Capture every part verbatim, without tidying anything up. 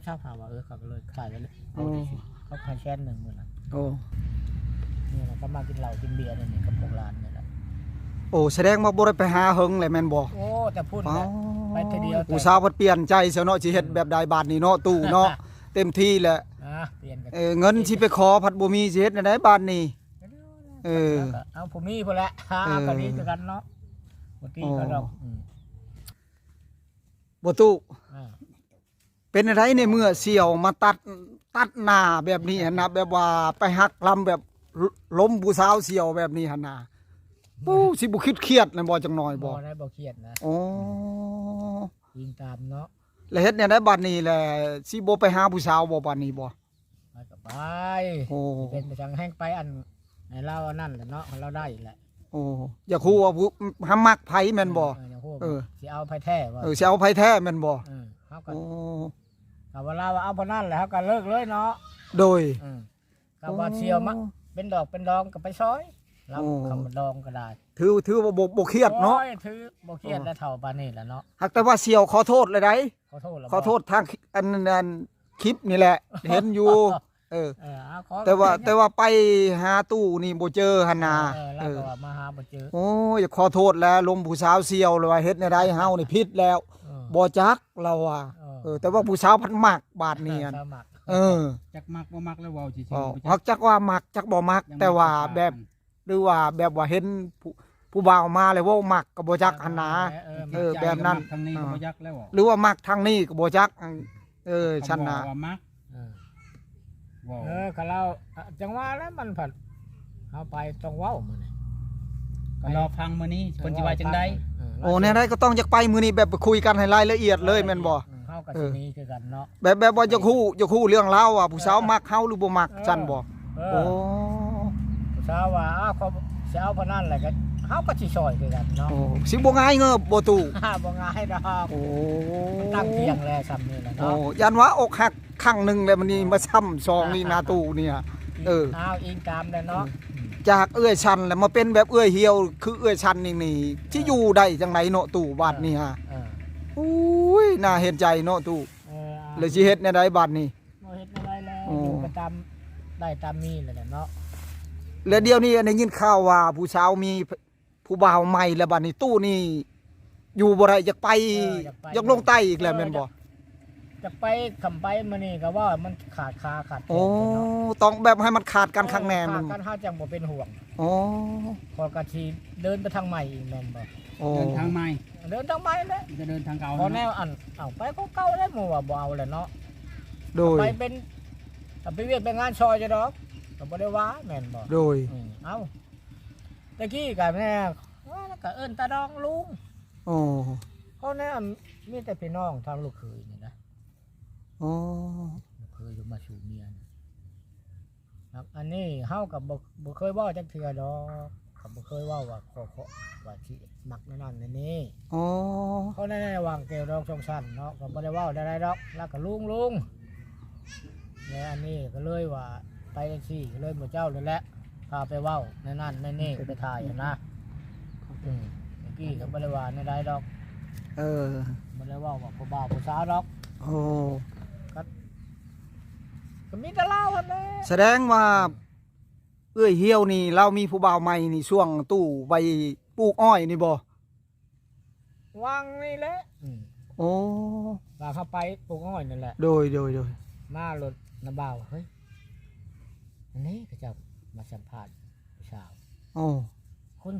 เช้าๆหาว่า เออ เขาก็เลยขายกันเลย โอ้ เขาขายแสนหนึ่งมื้อนั้น โอ้ นี่แหละก็มากินเหล้ากินเบียร์นี่นี่กับพวกหลานนี่แหละ โอ้ แสดงว่าบ่ได้ไปหาเฮิงเลยแม่นบ่ โอ้แต่พุ่น อ๋อ แหละ ไปทีเดียว ผู้สาวพัดเปลี่ยนใจซะเนาะสิเฮ็ดแบบใดบาดนี้เนาะตู้เนาะ เต็มที่แหละ อ่ะเปลี่ยนกัน เออเงินสิไปขอพัดบ่มีสิเฮ็ดแนวใดบาดนี้ เออ แล้วก็เอาผู้มีพอแหละหา เออ ก็ดีคือกันเนาะบ่ตีเขาดอก โอ้ อืม บ่ตู้ อ่า เป็นอะไรในเมื่อเสี่ยวมาตัดตัดหน้าแบบนี้หั่นนะแบบว่าไปหักลำแบบล้มผู้สาวเสี่ยวแบบนี้หั่นนะปู้สิบ่คิดเครียดนะบ่จังน้อยบ่ บ่ได้บ่เครียดนะ โอ้ ยิงตามเนาะ แล้วเฮ็ดแนวใดบาดนี้แหละสิบ่ไปหาผู้สาวบ่บาดนี้บ่ ไปก็ไป โอ้ เป็นไปทางแห้งไปอันให้เราอันนั่นแหละเนาะให้เราได้แหละ โอ้อยากฮู้ว่าผู้หามักไผแม่นบ่ เอออยากฮู้ เออ สิเอาไผแท้บ่ เออสิเอาไผแท้แม่นบ่ เออเขาก็ โอ้ ก็ว่าเราเอาพวกนั้นแหละเขาก็เลิกเลยเนาะ โดย อืมก็ว่าเสี่ยวมาเป็นดอกเป็นดองก็ไปซอยเรา โอ้ คำดองก็ได้ ถือถือว่าบ่บ่เครียดเนาะ โอ้ยถือบ่เครียดแล้วเท่าปานนี้แหละเนาะ หากแต่ว่าเสี่ยวขอโทษเลยได้ ขอโทษแล้ว ขอโทษทางอันนั้นคลิปนี่แหละ เห็นอยู่ เออ เออเอาขอ แต่ว่าแต่ว่าไปหาตู้นี่บ่เจอหั่นนะ เออ เอ แล้ว อ ก็ว่ามาหาบ่เจอ โอ้ยอย่าขอโทษแล้วลมผู้สาวเสี่ยวเลยว่าเฮ็ดแนวใดเฮานี่ผิดแล้ว เออ บ่จักเราอ่ะ เออ เออ แต่ว่าผู้สาวพันมักบาดนี้หั่น สมัคร เออ จักมักบ่มักแล้วเว้าซื่อ อ๋อ ๆ ฮักจักว่ามักจักบ่มัก แต่ว่าแบบหรือว่าแบบว่าเห็นผู้ผู้บ่าวมาแล้วเว้ามักก็บ่จักหั่นนะ เออ เออแบบนั้น ทางนี้ก็บ่จักแล้ว หรือว่ามักทางนี้ก็บ่จักเออฉันนะ ว่ามัก เออ ว้า เออก็เราจังว่าแล้วมันผัดเอาไปต้องเว้ามื้อนี้ ก็รอฟังมื้อนี้เพิ่นสิว่าจังได๋ เออ โอ้แนวใดก็ต้องอยากไปมื้อนี้แบบไปคุยกันให้รายละเอียดเลยแม่นบ่ เฮาก็สิมีคือกันเนาะ แบบแบบว่าอยากฮู้อยากฮู้เรื่องราวว่าผู้สาวมักเฮาหรือบ่มักซั่นบ่ เอ โอ้ อผู้สาวว่าอ้าวเขาสิเอาพนันแหละก็เฮาก็สิซอยคือกันเนาะ โอ้สิบ่ง่ายเงิบบ่ตู้ บ่ง่ายดอก โอ้ มันตั้งเที่ยงแล้วซ้ำนี่แหละ โอ้ เนาะ ยันว่าอกหักครั้งหนึ่งแล้วมันนี่มาซ้ำสองนี่นาตู้เนี่ย เออ เอาอิงตามเลยเนาะ จากเอื้อยชันแล้วมาเป็นแบบเอื้อยเหี่ยว คือเอื้อยชันนี่นี่ที่อยู่ได้จังไดเนาะตู้บาดนี่ฮะ เออ อุ้ยน่าเห็นใจเนาะตู้ เออ เลยสิเฮ็ดแนวใดบาดนี้ บ่เฮ็ดอะไรแล้ว โอ้ อยู่ก็ตามได้ตามมีเลยแหละเนาะ แล้วเดี๋ยวนี้ได้ยินข่าวว่าผู้สาวมีผู้บ่าวใหม่แล้วบาดนี้ตู้นี่อยู่บ่ได้อยากไป เอออยากไป อยากลงใต้อีกแล้วแม่นบ่ จะไปคำไปมื้อนี้ก็ว่ามันขาดคาขาดแคลน โอ้ เนาะ ต้องแบบให้มันขาดกันข้างแน่ เออ มัน ขาดกันเฮาจังบ่เป็นห่วง โอ้ ขอยกะสิเดินไปทางใหม่อีกแม่นบ่ โอ้ เดินทางใหม่ เดินทางใหม่เลย จะเดินทางเก่า พอแนวอันเอาไปก็เก่าแล้วหมู่ว่าบ่เอาแล้วเนาะ โดย ไปเป็นเอาไปเวียกเป็นงานซอยจะดอกก็บ่ได้ว่าแม่นบ่ โดย อืมเอ้าตะกี้ก็แม่ว่าแล้วก็เอิ้นตาดองลุง โอ้ เพราะแนวมีแต่พี่น้องทางลูกเขยนี่นะ โอ้ ลูกเขยอยู่มาสู่เมียนี่ครับอันนี้เฮาก็บ่บ่เคยเว้าจักเทื่อดอกก็บ่เคยเว้าว่าขอขอว่าสิมักแนวนั้นแนวนี้ โอ้ เพราะในระหว่างแก้วดองสองชั้นเนาะก็บ่ได้เว้าได้ดอกแล้วก็ลุงลุงแล้วอันนี้ก็เลยว่าไปจังซี่ก็เลยหมู่เจ้าเลยแหละพาไปเว้าในนั้นในนี่ไปถ่ายหั้นนะอืมตะกี้ก็บ่ได้ว่าในใดดอก เออ บ่ได้เว้าว่าผู้บ่าวผู้สาวดอก โอ้ ก็มีแต่ลาวหั่นแหละ แสดงว่า เอื้อยเหี่ยวนี่เรามีผู้บ่าวใหม่นี่ช่วงตู้ไปปลูกอ้อยนี่บ่ วางนี่แหละอืม โอ้ ว่าเขาไปปลูกอ้อยนั่นแหละ โดยโดยโดย มารถนะบ่าวเฮ้ยอันนี้เขาเจ้ามาสัมภาษณ์ผู้สาว โอ้ คน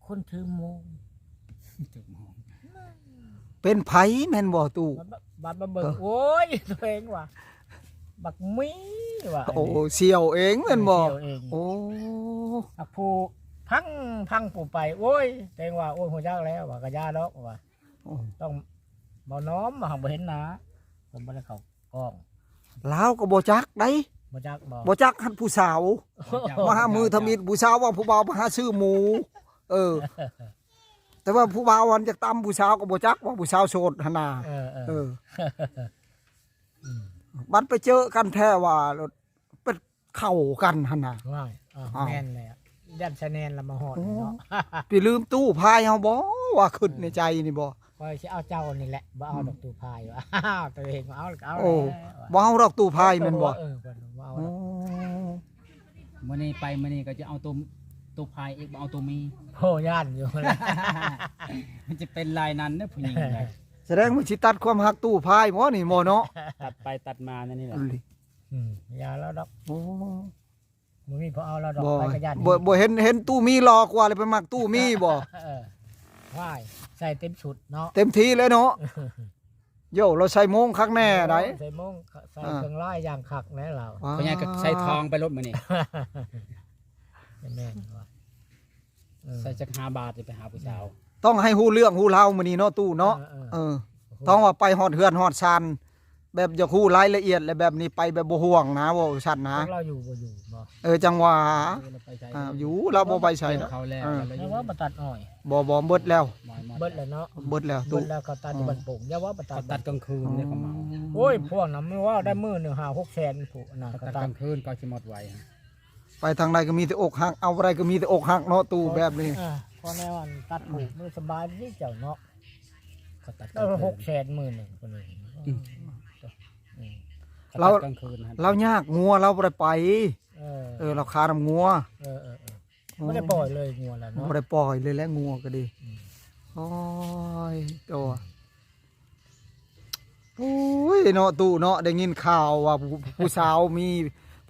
คนถือโมง จักมอง เป็นไผแม่นบ่ตู้ บัดบัดมาเบิ่ง เออ โอ้ยตัวเองว่ะบักมีว่ะ โอ้เสี่ยวเองแม่นบ่ เสี่ยวเอง โอ้ บักผู้พังพังผู้ไปโอ้ยตัวเองว่าโอ้ยหัวจักแล้วว่ะกะยาดอกว่ะ โอ้ ต้องบ่น้อมมาบ่เห็นหน้าผมบ่ได้เข้ากล้อง ลาวก็บ่จักได้ บ่จักบ่ บ่จักหันผู้สาว มาหามือทมิดผู้สาวว่าผู้บ่าวมาหาซื้อหมู เออ แต่ว่าผู้บ่าวอันจะตามผู้สาวก็บ่จักว่าผู้สาวโสดหั่นน่ะ เออเออ เออ บัดไปเจอกันแท้ว่ารถเป็นเข้ากันหั่นน่ะ ง่ายอ่ะ อ้าว แม่นเลยอ่ะยันชะแนนละมาหอดเนาะ ไปลืมตู้พายเฮาบ่ว่าคิดในใจนี่บ่ ข้อยสิเอาเจ้านี่แหละ บ่เอาดอกตู้พายว่ะ อ้าว ตัวเองเอาก็เอา โอ้ แล้วว่ะ บ่เอาดอกตู้พายแม่นบ่ เออ เพิ่นบ่เอา โอ้ ดอก มื้อนี้ไปมื้อนี้ก็จะเอาตัว ตัวพายอีก บ่เอาตัวมี โอ้ ย่านอยู่ มันจะเป็นลายนั้นเด้อผู้หญิงนะ แสดงว่าสิตัดความฮักตู้พายบ่นี่หมอเนาะ ตัดไปตัดมานั่นนี่แหละ อืม อย่าแล้วดอก โอ้ บ่มีผู้เอาแล้วดอก บ่ ไปก็ย่าน บ่ บ่เห็น เห็นตู้มีหล่อกว่าเลยไปมักตู้มีบ่ เออ ว้าย ใส่เต็มชุดเนาะ เต็มที่เลยเนาะ โย่ เราใส่โม่งคักแน่ได๋ ใส่โม่ง ใส่ อ่า เครื่องลายอย่างคักแน่เรา ว้า พ่อใหญ่ก็ใส่ทองไปรถมื้อนี้ แม่นว่ะ เออ ใส่จักห้าบาทสิไปหาผู้สาว ต้องให้ฮู้เรื่องฮู้ราวมื้อนี้เนาะตู้เนาะ เออ เออ เออ ต้องว่าไปฮอดเฮือนฮอดซาน แบบอยากฮู้รายละเอียด และแบบนี้ไปแบบบ่ห่วงนะ เว้าซั่นนะ พวกเราอยู่บ่อยู่บ่ เออ จังหวะ เออ เราไปไส อ่า อยู่ เราบ่ไปไส เกี่ยวข้าวแล้ว เออ เราอยู่ แล้วว่าบ่ตัดอ้อย บ่ บ่ เบิดแล้ว บ่ หมด เบิดแล้วเนาะ เบิดแล้ว เบิดแล้ว เขาตัดอยู่บ้านโป่ง อย่าว่าบ่ตัด เขาตัดกลางคืนเนี่ยเขามา โอ้ย พวกนั้นไม่ว่าได้มื้อหนึ่งห้าหกแสนผู้นะ เขาตัด เขาตัด กลางคืนก็สิหมดไว ไปทางใดก็มีแต่อกหัก เอาอะไรก็มีแต่อกหักเนาะ ตู้แบบนี้ เออ พอแนวอันตัดผูกมันสบายดีเจ้าเนาะ เขาตัดก แล้ ลาว งคืน หกแสนมื้อหนึ่งคนนี้ อืม อืม เขาตัดกลางคืนฮะ ลาวยากงัวลาวบ่ได้ไป เออ เออ ลาวคาน้ำงัว เออ เออ เออ โอ้ บ่ได้ปล่อยเลยงัวแล้วเนาะ บ่ได้ปล่อยเลยแหละงัวก็ดี อืม โอ้ย ตัว โอ้ย เนาะตู้เนาะ ได้ยินข่าวว่าผู้ ผู้สาวมี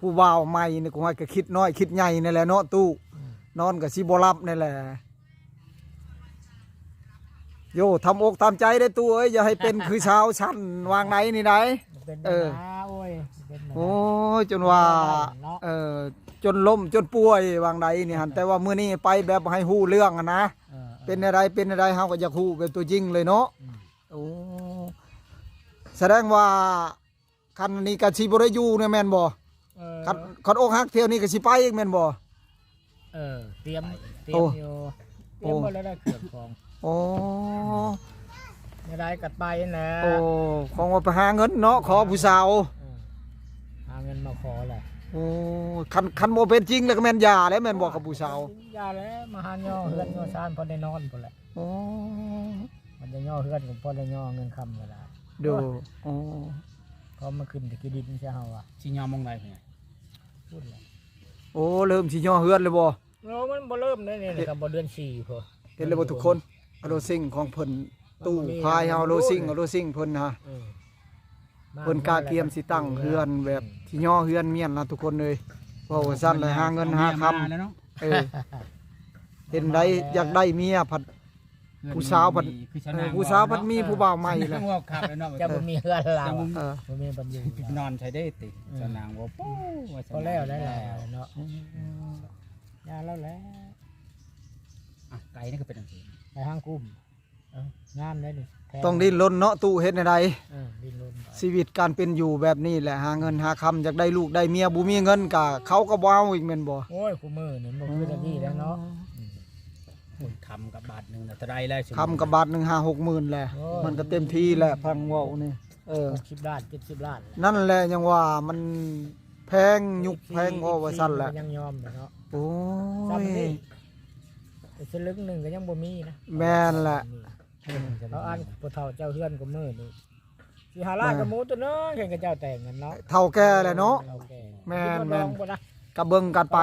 ผู้บ่าวใหม่นี่ ก็ว่าก็คิดน้อยคิดใหญ่นั่นแหละเนาะตู้ อืม นอนก็สิบ่หลับนั่นแหละ โย่ ทำอกทำใจได้อตู้เอ้ย อย่าให้เป็นคือสาวชั้นวางไหนนี่ได๋ เป็น เออ นะ โอ้ย เป็นนะ โอ้ย จนว่า เนาะ เออ จนล้มจนป่วยวางไหนนี่หั่น แต่ว่ามื้อนี้ไปแบบให้ฮู้เรื่องหั่นนะ เออ เออ เป็นอะไร เป็นอะไร เฮาก็อยากฮู้แบบตัวจริงเลยเนาะ อืม โอ้ แสดงว่าคันนี้ก็สิบ่ได้อยู่เนี่ยแม่นบ่ เออ คัน คันอกหักเที่ยวนี้ก็สิไปอีกแม่นบ่ เออ เตรียม เตรียม โอ้ อยู่ เตรียม โอ้ หมดแล้วได้เครื่องของ โอ้ ไม่ได้ก็ไปนะ โอ้ ของว่าไปหาเงินเนาะ ขอผู้สาว เออ หาเงินมาขอแหละ โอ้ คัน คันบ่เป็นจริงแล้วก็แม่นหย่าแล้วแม่นบ่กับผู้สาว หย่าแล้ว มาหาย่อเฮือนย่อซานพอได้นอนพุ่นแหละ โอ้ มันจะย่อเฮือนก็พอได้ย่อเงินคำก็ได้ โด โอ้ เขามาขึ้นแต่ขี้ดินใช่เฮาอะ สิย่อมองใดเพิ่นน่ะ พูดเลย โอ้ เริ่มสิย่อเฮือนเลยบ่ เออ มันบ่เริ่มเลยนี่นะครับ บ่เดือนสี่พอ เห็นเลยบ่ทุกคน เอาโลซิ่งของเพิ่น ตู้พายเฮา โลซิ่ง เอาโลซิ่งเพิ่นนะ เออ เพิ่นกะเกียมสิตั้งเฮือนแบบ อืม สิย่อเฮือนเมียนนะทุกคนเอ้ย เว้าว่าซั่นเลย หาเงินหาคำ เอาเมียมาแล้วเนาะ เออ เห็นได้ อยากได้เมียผัด ผู้สาวผัด คือชาวนา เออ ผู้สาวผัดมีผู้บ่าวใหม่แหละ ชาวนาว่าคักแล้วเนาะ เจ้าบ่มีเฮือนลาว เจ้าบ่มี เออ บ่มีบ่อนอยู่ นอนใช้ได้ติ อืม ชาวนางว่า โอ้ ว่า พอแล้ว ชาวนาง แล้วเนาะ อืม ยาแล้วแหละ อ่ะ ไก่นี่ก็เป็นจังซี่ ไปทางกุ้ม เอ้า งามได้นี่ แพง ต้องดิ้นรนเนาะ ตู้เฮ็ดแนวใด เออ ดิ้นรนไป ชีวิตการเป็นอยู่แบบนี้แหละ หาเงินหาคำ อยากได้ลูกได้เมีย บ่มีเงินกะ เขาก็บ่เอาอีกแม่นบ่ โอ้ย คู่มื้อนี่บ่คือแต่กี้แล้วเนาะ อืม คนคำกับบาทหนึ่งน่ะเท่าใดแล้ว คำกับบาทหนึ่งห้าหกหมื่นแหละ โอ้ย มันก็เต็มที่แหละ ฟังเว้านี่ เออ หกสิบล้าน เจ็ดสิบล้าน นั่นแหละยังว่ามันแพง ยุคแพง โอ้ ว่าซั่นแหละ ยังยอมอยู่เนาะ โอ้ ซ้ำนี่ ย แต่สลึงหนึ่งก็ยังบ่มีนะ แม่นแหละ เขาอันผู้เฒ่าเจ้าเฮือนก็มื้อนี่ สิหาล้านกับหมูตัวน้อย เห็นกับเจ้าแต่งกันเนาะ เฒ่าแก่แหละเนาะ เฒ่าแก่ แม่น คิดว่าน้อง แม่น บ่นะ กะเบิ่งกันไป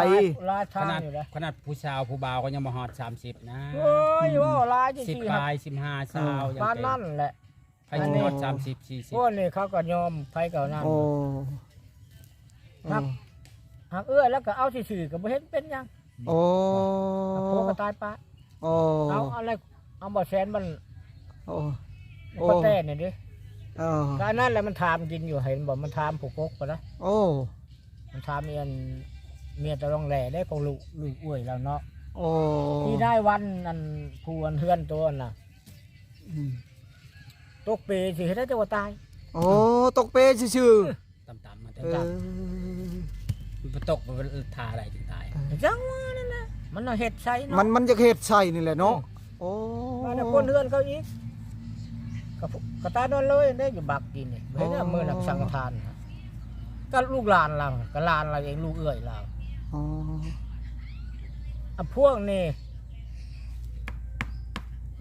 หลายทางอยู่นะ ขนาด ขนาดผู้สาวผู้บ่าวก็ยังบ่ฮอดสามสิบนะ โอ้ย เว้าหลายจริงๆ สิบปลาย สิบห้า ซาว ยัง ปาน เก่ง นั่นแหละ ไผสิฮอด อันนี้ สามสิบ สี่สิบ พวกนี้เขาก็ยอม ไผก็นั่น โอ้ หัก โอ้ หักเอื้อแล้วก็เอาซื่อๆ ก็บ่เห็นเป็นหยัง โอ้ หักผัวก็ตายปะ โอ้ เอาอะไร เอาบ่แสนมัน โอ้ โอ้ ก็แต่นี่ดิ เออ ก็อันนั้นแหละมันถามกินอยู่ เห็นบ่ มันถามผู้กกไปนะ โอ้ มันถามเมียน เมียตะลองแหล่ได้ของลูก ลูกอ้วยแล้วเนาะ โอ้ ที่ได้วันอันผู้อันเฮือนตัวน่ะ อืม ตกเปสิเฮ็ดได้แต่ว่าตาย โอ้ ตกเปซื่อๆ ต่ำๆ มา เออ ต่ำๆ มันไปตก มันไปท่าอะไรจึงตาย จังหวะนั่นน่ะ มันเอาเฮ็ดใส่เนาะ มัน มันจะเฮ็ดใส่นี่แหละเนาะ อืม โอ้ มาแล้วคนเฮือนเขาอีก ก็ ก็ตายนอนเลยได้อยู่บักกินนี่ บ่เห็นเอา อ๋อ มื้อนั้นสังฆทาน ก็ลูกหลานเรา ก็หลานเราเอง ลูกเอื้อยเรา อ๋อ อ่ะ พวกนี่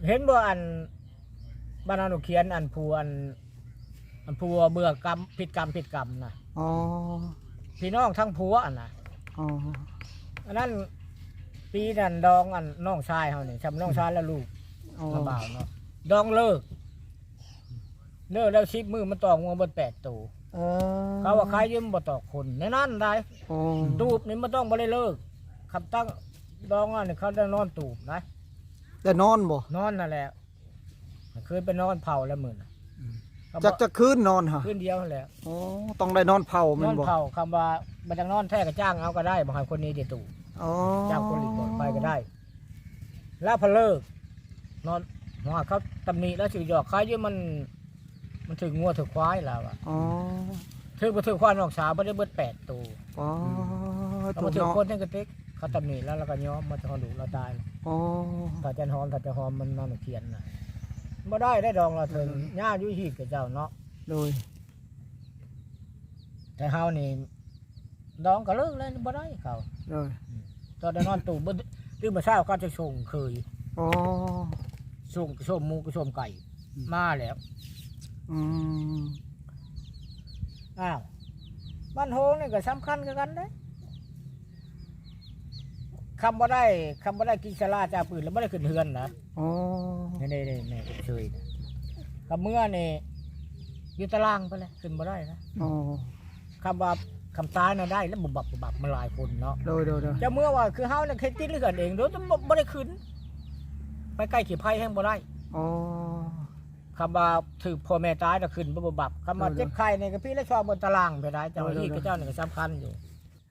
เห็นบ่อัน บ้านอนุเขียนอันผัวอัน อันผัวเบื่อกรรม ผิดกรรม ผิดกรรมนะ อ๋อ พี่น้องทั้งผัวอันนะ อ๋อ อันนั้นปีนั้นดองอันน้องชายเขานี่ ทำน้องชายแล้วลูก อ๋อ ลำบากเนาะ ดองเลิก เลิกแล้วสิบมื้อมันต่องัวเบิดแปดตัว เออ เขาว่าขายยืมบ่ต่อคนในนั้นได้ โอ้ ตูบนี่มันต้องบ่ได้เลิก คำตั้งดองอันนี้เขาได้นอนตูบนะ ได้นอนบ่ นอนนั่นแหละ เคยไปนอนเผาแล้วมื้อน่ะ อืม เขาบอก จัก จักคืนนอนฮะ คืนเดียวนั่นแหละ โอ้ ต้องได้นอนเผาแม่นบ่ นอนเผา คำว่าบ่จักนอนแท้ก็จ้างเอาก็ได้ บ่ให้คนนี้เดี๋ยวตูบ อ๋อ จ้างคนหลีกบ่ไปก็ได้ แล้วพอเลิก นอน หัวเขาตำหนิแล้วสิหยอกขายอยู่มัน มันถืองัวถือควายแล้วอะ อ๋อ ถือบ่ถือควายน้องสาวบ่ได้เบิดแปดตัว อ๋อ แล้วมาถือ ถูกเนาะ คนทั้งกระติก เขาตำหนิแล้ว แล้วก็ยอมมาทอดุเราตาย อ๋อ ถ้าจันหอม ถ้าจันหอมมันนอนเขียนน่ะ บ่ได้ได้ดองละเถิง อืม ย่าอยู่หีบกับเจ้าเนาะ โดย แต่เฮานี่ ดองก็เลิกแล้ว บ่ได้เขา โดย อืม ตอนได้นอนตู้บ่ ตื่นมาเช้าก็จะส่งเคย อ๋อ ส่ง ส่งหมูก็ส่งไก่ อืม มาแล้ว อืม อ้าว บ้านโฮงนี่ก็สำคัญคือกันเด้ คำบ่ได้ คำบ่ได้กินสลาจ่าปืนแล้วบ่ได้ขึ้นเฮือนนะ อ๋อ นี่ นี่ นี่ นี่ เฉยนะ กับเมื่อนี่ อยู่ตารางไปเลย ขึ้นบ่ได้นะ อ๋อ คำว่า คำตายน่ะได้แล้ว บุบบับ บุบบับ มาหลายคนเนาะ โดย โดย โดย จะเมื่อว่าคือเฮาเนี่ยเคยติดเลือดเอง โดยบ่ บ่ได้ขึ้น ไปใกล้ขี้ไผ่แฮงบ่ได้ อ๋อ คำว่าถือพ่อแม่ตายน่ะขึ้นบ่ บุบบับ คำว่า โดย โดย เจ็บไข้นี่ก็พี่ละชอบบนตารางไปได้ เจ้า โดย โดย ที่ โดย กับเจ้านี่ก็สำคัญอยู่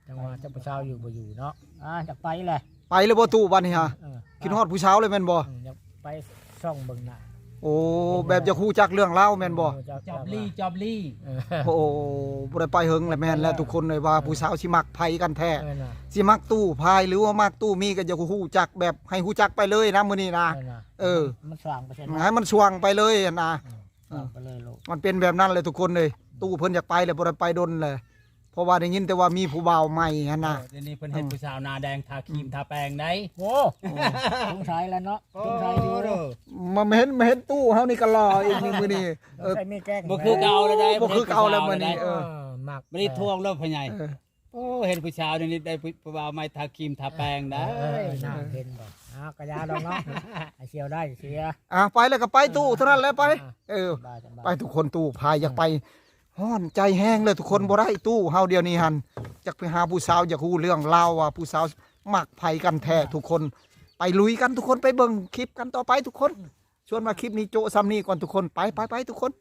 จังหวะเจ้าผู้สาวอยู่บ่อยู่เนาะ อ่า จักไปแหละ ไปเลยบ่ตู้บัดนี้ฮะ เออ คิดฮอดผู้สาวเลยแม่นบ่ อืม อยากไปส่องเบิ่งหน้า โอ้ แบบอยากฮู้จักเรื่องราวแม่นบ่ เออ จัก จอบลี่ จอบลี่ เออ โอ้ บ่ได้ไปเฮิงแล้วแม่นแล้ว เออ ทุกคนเลยว่า เออ ผู้สาวสิมักไผกันแท้ เออน่ะ สิมักตู้พายหรือว่ามักตู้มีก็อยากฮู้จักแบบให้ฮู้จักไปเลยนะมื้อนี้นะ เออน่ะ เออ มันสว่างไปใช่ไหม ให้มันสว่างไปเลยนะ อืม สว่างไปเลยลูก มันเป็นแบบนั้นเลยทุกคนเลย ตู้เพิ่นอยากไปแล้วบ่ได้ไปดนเลย เพราะว่าได้ยินแต่ว่ามีผู้บ่าวใหม่หั่นนะ เออ เดี๋ยวนี้เพิ่นเฮ็ด อืม ผู้สาวหน้าแดงทาครีมทาแป้งได้ โอ้ โอ้ สงสัยแล้วเนาะ โอ้ สงสัยอยู่ เด้อ มาเห็น มาเห็นตู้เฮานี่ก็หล่ออีกนี่มื้อนี้ เออ ใส่มีแกง บ่คือเก่าแล้วได้ บ่คือเก่าแล้วมื้อนี้ เออ เออ มัก บ่ได้ทวงแล้วพ่อใหญ่ เออ โอ้ เห็นผู้สาวเดี๋ยวนี้ได้ผู้ ผู้บ่าวใหม่ทาครีมทาแป้งได้ เออ น่าเห็นบ่ อ้าว กะยาดอกเนาะ ไอ้เสี่ยวได้เสีย อ่ะ ไปแล้วก็ไปตู้เท่านั้นแหละไป อ่า เออ สบาย สบาย ไปทุกคน ตู้พายอยากไป ฮ้อนใจแฮงเลยทุกคน บ่ได้ตู้เฮาเดี๋ยวนี้หั่น อยากไปหาผู้สาว อยากฮู้เรื่องราวว่าผู้สาวมักไผกันแท้ทุกคน ไปลุยกันทุกคน ไปเบิ่งคลิปกันต่อไปทุกคน ชวนมาคลิปนี้โจะส่ำนี้ก่อนทุกคน ไป ไป ไปทุกคน